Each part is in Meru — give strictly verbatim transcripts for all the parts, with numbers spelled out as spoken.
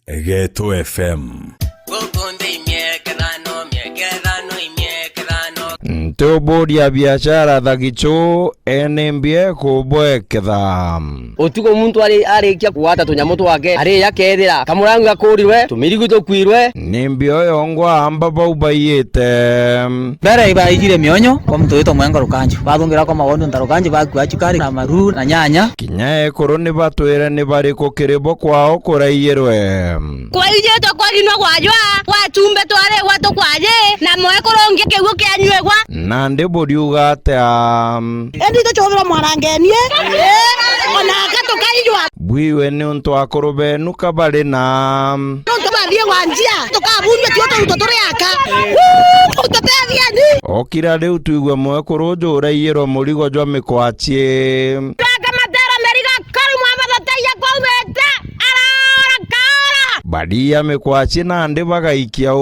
Geto F M. Guku nthi imiekethano, miekethano, imiekethano. Nti uburia biashara thagichu, ene mbie kubweketha. Utuku muntu ari-, arikia kugwata tunyamu twake, ariya kethira kamurangu gakurirwe, tumirigu tukwirwe. Ni mbio yongwa amba bau baiyite. Mbere ibaigire mionyo kwa muntu witwa Mwengo Rukanju. Bathungira kwa mawoni nta Rukanju bakua cukari na maruu na nyanya. Kinya ekuru ni batwire ni bariku kiri bo kwao kuraiyirwe. Kwaijitwe kwarinwa gwajwa, gwatumbe twarigwa tukwaji, na mwekuru ungi kiugu kianyuigwa. Nandi buriuga atia? Indi ituchubirwa mwarangenie, ona aka tukaijwa. Bwiwe niuntu akuru benu ka bari na. Nontu bathie gwa njia, tukabunjwa tio turuto turi aka. Wuu, tuteethieni. Okira riu twigue mwekuru uju uraiyirwa murigo jwa mikwachi. Twakamatera meriga karu mwamathateia kwaumite, araora kaora. Baria mikwachi nandi bagaikia u.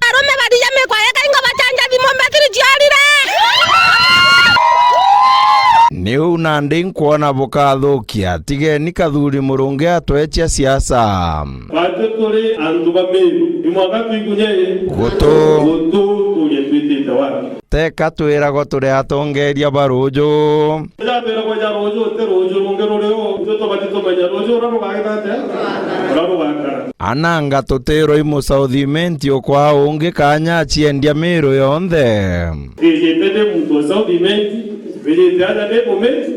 Arume baria mikwachi kaingo bachanja thimo mbetiri ciorire. Niu nandi nkwona bukathukia. Tigeni Kathuri Murungi atwechia siasa. Batwi turi antu ba Meru, ni mwaka twikunye. Gutu. Gutu tuye twitite wapi? Teka twiragwa turi atongeria ba ruju. Ija twiragwa ja ruju, ti ruju rungi ruri o. Itwe tubati tumenya ruju ruria rugagita atia? Ruria rugakara. Ananga tutirwa i mu South Imenti ukwa ungi kanya aciendia Meru yonthe. Twijite ndi muntu wa South Imenti, twijite aja ndi Mumenti,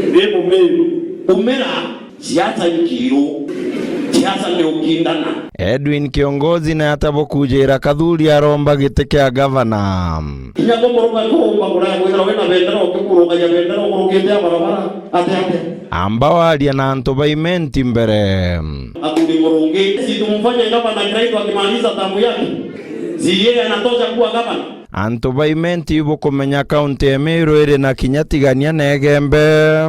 ndi Mumeru. Umira. Siasa ni kiiru. Siasa ni ukindana. Edwin Kiongozi na atabukujira Kathuri aromba giti kia gavana. Kinya kumuruga kurumba kuraya kwithirwa wina bendera, ukikurugagia bendera ukurukite a barabara, ate, ate. Amba waria na antu ba Imenti mbere. Athuri Murungi, si tumfanye gavana Kiraitu akimaliza tamu yake? Si yeye anatosha kuwa gavana? Antu ba Imenti ibukumenya kaunti ya Meru iri na kinya Tigania na Igembe.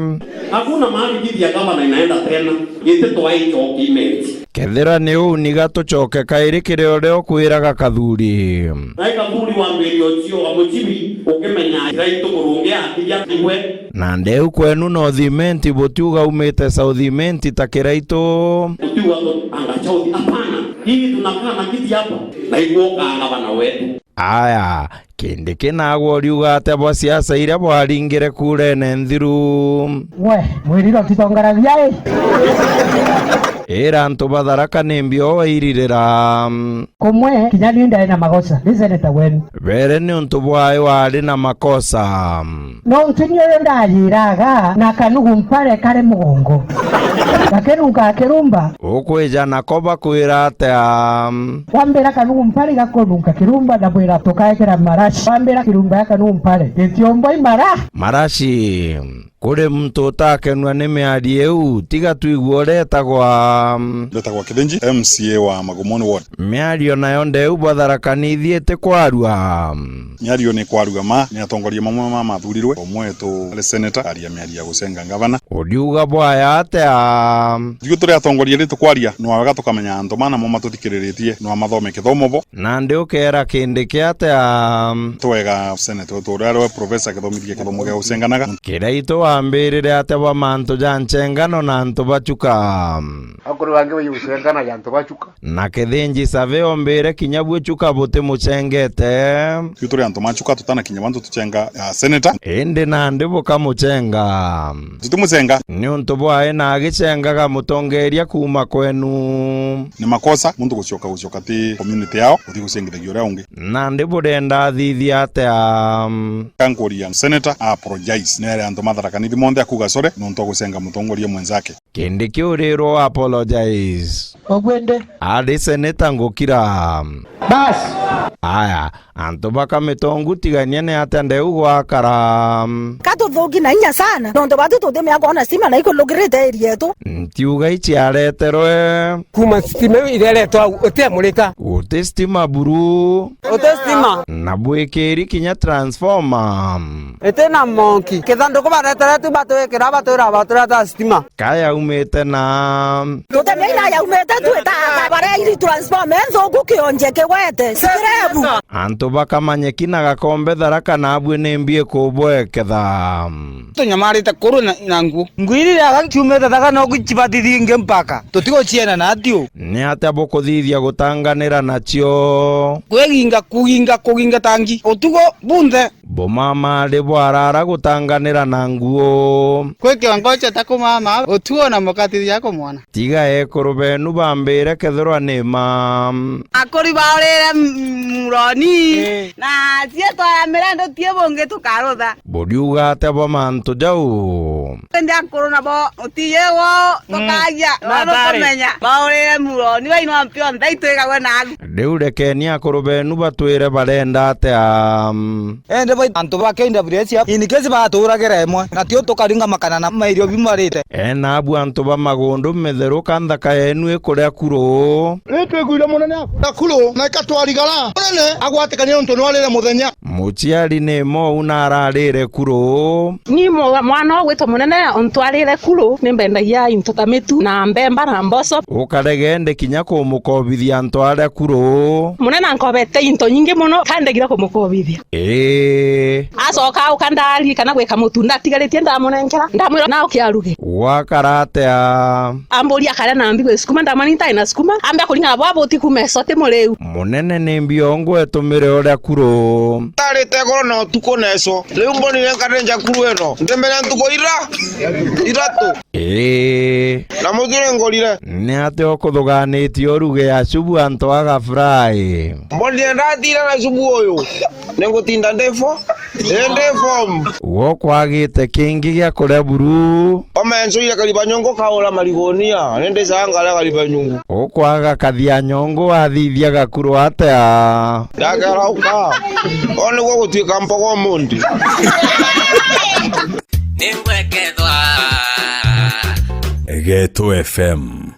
Hakuna mahali kiti ya gavana inaenda tena. Giti twaichoki Imenti. Kethira ni uu, niga tucoke kairi kiri uria ukwiraga Kathuri. Nae Kathuri wambiria ucio wa mucibi, ukimenya Kiraitu Murungi akiria kiwe. Na ndeu kwenu North Imenti butiuga umite South Imenti ta Kiraitu. Utiuga tu, anga South, hapana. Hii tunakaa na kiti hapa. Na iguo ukaa gavana wetu. Aya, Kindiki nagwe uriuga atia bwa siasa iria bwaringire kurene nthiru? We, mwiriro titongaragia i? Ira antu ba Tharaka ni mbio wairirira. Kumwe, kinya ni ndari na magoca, ni seneta wenu. Bere ni untu bwae wari na makosa. Nontu ni uyu ndayiraga na kanugu mpare kari mugongo. Gakinuga kirumba. Ukwija nako bakwira atia? Wambira kanugu mpare gakununka kirumba, ndabwira tukaekera marashi. Wambira kirumba ya kanugu mpare, gitiombwa i mara. Marashi. Kuri muntu utakenua ni miario iu, tiga twigue uria etagwa. Ndetagwa Kithinji, M C A wa Magomoni Ward. Miario nayo ndeu bwa Tharaka Nithi itikwarua. Miario ni kwarua ma, ni atongoria mamwe ma mathurirwe, umwe wetu ari seneta, aria miario ya gucenga ngavana. Uriuga bwaya atia? Ithui turi atongoria ri tukwaria, ni wega tukamenya antu ma namo matuthikiriritie, ni mathome kithomo bo. Nandi ukera Kindiki atia? Twega seneta wetu uria ari we professor akithomithia kithomo gia gucenganaga. Kiraitu wambirire atia bwa mantu ja nchengano na antu ba Chuka? Akuri bangi baigucengana ja antu ba Chuka. Na Kithinji Save ombire kinya bue Chuka butimucengete. Ithui turi antu ma Chuka tutanakinya bantu tucenga, ah, seneta. Indi nandi bukamucenga. Tutimucenga. Niuntu bwae na agicengaga mutongeria kuuma kwenu. Ni makosa muntu gucoka gucoka ti community yao, uthi gucengithagia uria ungi. Nandi burenda athithia atia? Kankuria seneta a apologize. Nere antu ma Tharaka Nithi monthe akuga sore niuntu wa gucenga mutongoria mwenzake. Kindiki urirwo apologize. Ogwende. Ari seneta ngukira. Bas. Aya, antu ba Kamitongu tigania ni atia ndeu gwakara? Katuthuki na inya sana, nontu batu tutimea kwona stima na ikulugirite area yetu. Ntiuga iciareterwe. Kuma stima iu ireretwe au, utiamurika. Guti stima buru. Uti stima. Na bwikiri kinya transformer. Iti na monki. Kithanduku baretere tu batwikira, batwira, batwira ta stima. Ka yaumite na? Tutemei na yaumite tu, ita-, Baria iri transformer nthuku kionje kigwete scrap. Antu bakamanyeki na gakombe Tharaka na abui ni mbi ikubweketha. Tunyamarite kuru na, na nguo. Nguo iri riaga ciumite Tharaka no kucibatithia ingi mpaka. Tutiguciena na atiu. Ni atia bukuthithia gutanganira nacio? Kwiginga, kuginga, kuginga tangi. Utugo bunthe. Bumama ri bwarara gutanganira na nguo. Kwi kiongo cio ta kumama, utuo na mukatithia kumwona. Tiga ekuru benu bambire kethirwa ni ma. Akuri baurire m-, muroni, eh, na cietwa ya mirendo tie bungi tukarutha. Buriuga atia bwa mantu jau? Indi akuru nabo utiye wo, mm, tukagia, na no tari tukumenya. Baurire muroni, bainwa mpio nthai twigagwe nagu. Riu rekeni akuru benu batwire barenda atia. Ende bai antu ba K W S, in case baturagire imwe, na tio tukaringa makana na mairio bimarite. Ena abu antu ba magundu mitheru ka nthaka yenu ikuria kuru. Ni twiguire munene na kuru, na ikatwarigara. Munene agwatikania nontu nwarire muthenya. Muciari ni mou na ararire kuru. Ni mwa-, mwana ugwitwa munene ontwarire kuru, ni mbendagia into ta mitu, na mbemba, na mboco. Ukarege ndi kinya kumukobithia antu aria kuru. Munene ankobete into nyingi muno, kandegire kumukobithia. Ii. Acoka auka ndari kana gwika mutu ndatigaritie ndamunenkera, ndamwira na ukiaruge. Gwakara atia? Amburia karia na mbi gwi sukuma, ndamwira ntae na sukuma, ambia kuringa bwa buti kuma eso ti muriu. Munene ni mbi ongo etumire uria kuru. Tarite goro na utuku na eso. Riu mbonire nkarenja kuru eno. Ndemere ntuku ira. Iratu. Ii. Na muthire ngorire. Ni atia ukuthuganitie uruge ya cubu antu aga fry? Mbonire ndatira na cubu uyu. Ningutinda ndi fo-, ndi form. Gwo kwagite kingi gia kuria buru. Omenso ira kariba nyongo kaura marigunia, nindi canga ria kariba nyungu. Ukwaga kathia nyongo wathithia gakuru atia? Ndakerauka. O niguo gutuika mpogo mundi. Ningwekethwa. Geto F M.